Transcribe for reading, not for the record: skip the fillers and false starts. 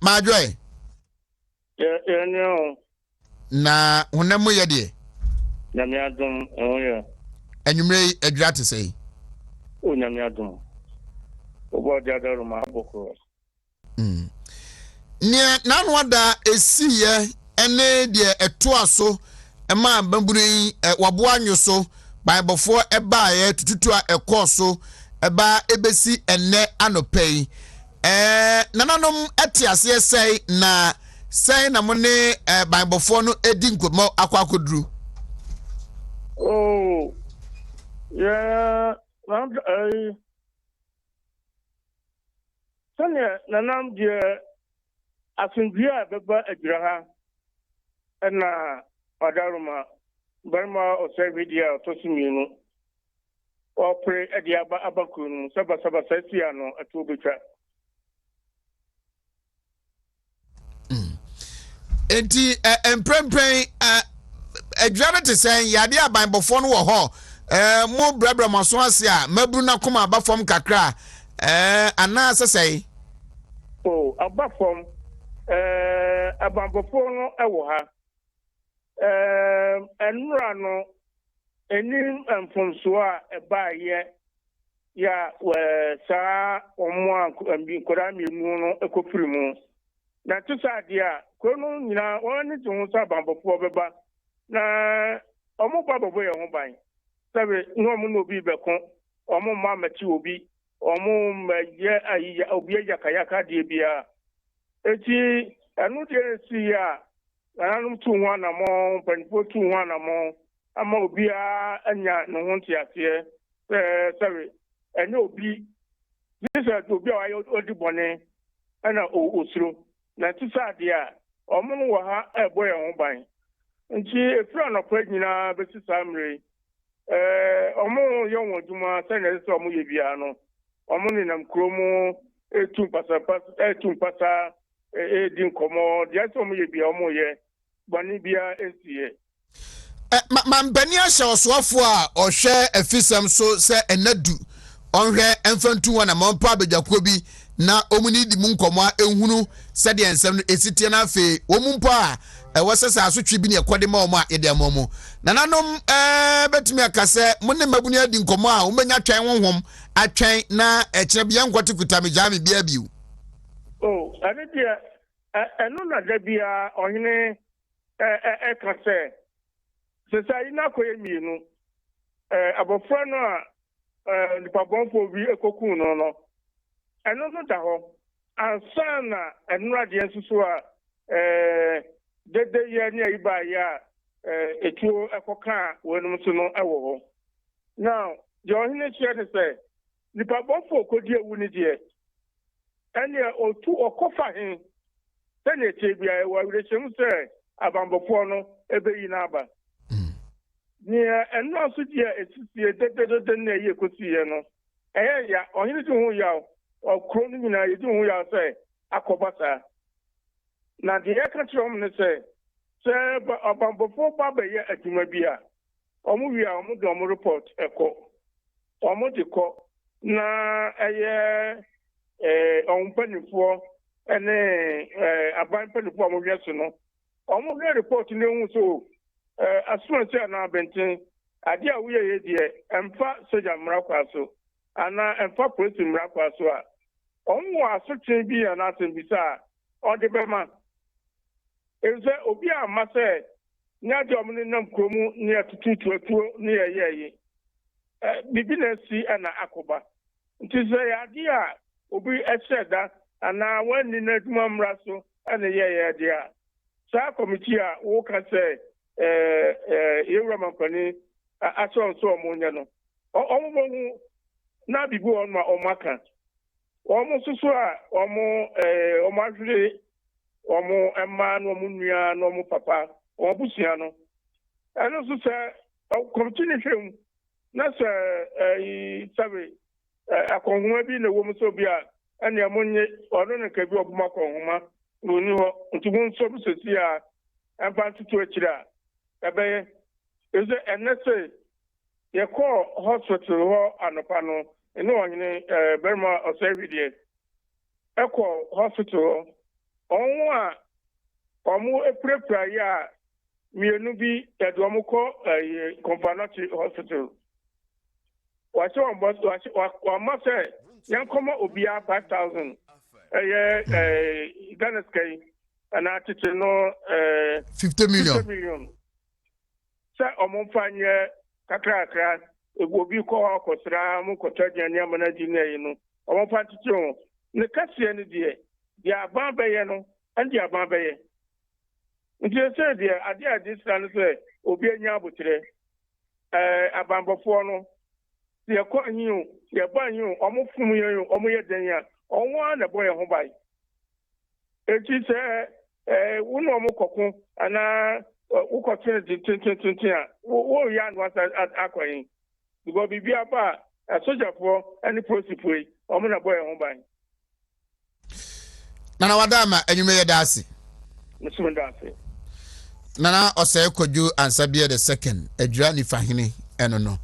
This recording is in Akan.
Maadwoe. Yɛ nua o. Na honam mu yɛ deɛ? Nyame adom, ɛho yɛ. Anwummerɛ yi adwira te sɛn? O Nyame adom. Wobɔ ɔde adaroma abɔ korɔ. Nea n'ano ada esiiɛ ne deɛ ɛtoa so maa mmabunu yi wɔaboa nwo so banbɔfoɔ baeɛ tututu a ɛkɔɔ so ɛbaa ɛbɛsi ɛnnɛ anɔpa yi. Ɛɛ nananom te aseɛ sɛn na sɛn na mo ne banbɔfoɔ no di nkɔmmɔ akɔ akɔduru? Oh, yeah, Sɛdeɛ nanam deɛ asomdwoeɛ a ɛbɛba adwira ha na Ɔdaroma barima ɔsɛehwedeɛ a ɔtɔ so mmienu ɔrepere de aba aba kuro no mu sɛ basabasa si ano ɛtoɔ bɛtwa. Enti mprempren adwira no te sɛn? Yadeɛ abanbɔfoɔ no wɔ hɔ, mo brɛbrɛ mo aso ase a maburu no akoma aba fam kakra anaasɛ sɛn? O, aba fam. Abanbɔfoɔ no wɔ ha. Nnora no, ɛnim mfomsoɔ a ɛbaeɛ yɛ a saa wɔn a nkwadaa mmienu no kɔfiri mu. Na ɛte saa deɛ a, kuro no nyinaa wɔn ani gye ho sɛ abanbɔfoɔ bɛba na wɔn ba bɛbɔ yɛn ho ban. Sɛbe ne wɔn ne obi bɛko, wɔn mma mmɛkye obi, wɔn mmɛyɛ ayi obi ayakayaka adeɛ biara. Eti ɛno deɛ na esi yɛ a nananom tuu ho anammɔn, mpanimfoɔ tuu ho anammɔn ama obiara anya ne ho nteaseɛ sɛ sɛbe ɛnyɛ obi gye sɛ obi a wayɛ odi bɔne ɛna osuro. Na ɛte sɛ adeɛ a wɔn no wɔ ha ɛrebɔ yɛn ho ban. Nti efiri anɔpa nyinaa bɛsi saa mmerɛ yi, wɔn yɛ wɔn adwuma sɛnea ɛsɛ sɛ wɔn yɛ biara no. Wɔn nenam kuro mu etu mpasapasa, etu mpasa, edi nkɔmɔ. Deɛ ɛsɛ wɔn yɛ biara wɔn yɛ. Bɔne biara nsiiɛ. Mampanin ahyɛ ɔsoafoɔ a ɔhwɛ afisɛm so sɛ ɛna du ɔnhwɛ mfa ntu wɔn ama ɔmpa abadwakuo bi na wɔn ne di mu nkɔmmɔ a ɛhunu sɛdeɛ nsɛm no ɛsi teɛ no. Afei wɔn mu mpo a ɛwɔ sɛ sɛ asotwe bi ne ɛkɔde ma wɔn a yɛde ama wɔn. Nananom bɛtumi aka sɛ mo ne mmabunu adi nkɔmmɔ a wɔbɛnya twɛn honhom atwɛn na ɛkyerɛ bi yɛnkɔte kuta me gyaa me biara bio. Oh, ɛno deɛ ɛno na da biara ɔhene ɛka sɛ sɛ sɛ ayi no akɔyɛ mmienu, abɔfra no a nipabɔnfoɔ bi kɔkuu no no, ɛno no da hɔ ansa na ɛnora deɛ nso so a dede yɛ ne ayi baayɛ a etuo ɛkɔkaa wɔnom so no ɛwɔ hɔ. Now deɛ ɔhene kyerɛ ne sɛ nipabɔnfoɔ kɔdi awu ne deɛ ɛneɛ ɔtu ɔkɔfa he sɛnea ɛkyɛ biara ɛwɔ awerɛhyɛmu sɛ abanbɔfoɔ no ɛbɛyi n'aba. Nea ɛno nso deɛ ɛsisie dededede ne ɛyɛ kɔsiiɛ no, ɛyɛ ya. Ɔhene di ho yaw, ɔkuro no nyinaa yɛdi ho yaw sɛ akɔba saa. Na deɛ yɛka kyerɛ wɔn ne sɛ sɛ abanbɔfoɔ ba bɛyɛ adwuma bi a, wɔn wie a wɔn de wɔn report ɛkɔ, wɔn de kɔ na ɛyɛ wɔn mpanimfoɔ ɛne aban mpanimfoɔ a wɔhwɛ so no, wɔn hwɛ report no ehu so asomasi anaa abɛnten adeɛ a woyɛ yɛ deɛ ɛmfa sogya mmara kwa so anaa ɛmfa polisi mmara kwa so a, wɔn wɔ asotwe bi anaa asɛmbisa a ɔde bɛma. Efisɛ obi a ama sɛ ne adeɛ a wɔn nenam kurom ne atututu atuo ne yɛyɛ yi, biribi na asi ɛna akɔba. Nti sɛ yɛ adeɛ a obi ɛhyɛ da anaa wɔanni n'adwuma mmara so ɛna yɛyɛ deɛ a, saa committee a wɔka sɛ yɛwura mampanin ahyɛ wɔn so wɔn nyɛ no, wɔn bɛhu na biribi wɔ hɔ a wɔn aka. Wɔn nso so a wɔn wɔn ahwere wɔn mma ne wɔn nua ne wɔn papa, wɔn abusua no, ɛno nso sɛ committee no hwɛ mu na sɛ ɛyi sɛbe akɔnhoma bi na ɛwɔ mu sɛ obi a ɛnea mo nye ɔno ne nka bi ɔbom akɔnhoma na ɔni hɔ, nti mo nso mo sɛsi a ɛmfa ntoto akyire a ɛbɛyɛ. Ɛsɛ ɛnɛ sɛ yɛkɔɔ hospital hɔ anɔpa no, ɛne ɔhene barima ɔsɛhwedeɛ ɛkɔ hospital hɔ. Wɔn a wɔapirapira yi a mmienu bi yɛde wɔn kɔ ɛyɛ Komfo Anokye Hospital. Wahyɛ wɔn bɔ wahyɛ wama sɛ yɛnkɔma obiara 5,000 ɛyɛ Ghana sika yi anaa tete no 50 million. 50 million sɛ wɔn mfa nyɛ kakrakra, obi kɔ hɔ akɔsra mo kɔtɔ aduane ama no adi ne ayi no, wɔn mfa ntete ho. Ne kɛseɛ no deɛ, deɛ aban bɛyɛ no ɛne deɛ aban bɛyɛ. Nti sɛ deɛ adeɛ a yɛde sra no sɛ obi anya abotire, abanbɔfoɔ no, yɛkɔ ahi o, yɛba ahi o, ɔmo fom yɛn o, ɔmo yɛ den a, ɔmo ara na ɛbɔ yɛn ho ban. Eti sɛ wo ne ɔmo kɔko anaa wokɔtwe no tentententen a, wo wɔyɛ ano asa akɔ yi because biribi aba a, asogyafoɔ ne polisifoɔ yi, ɔmo na ɛbɔ yɛn ho ban. Nana Wadama, anwummerɛ yɛ da ase. Mesome da ase. Nana Ɔsɛe Kwadwo Ansabea the Second, Adwira Nifahene ɛno no.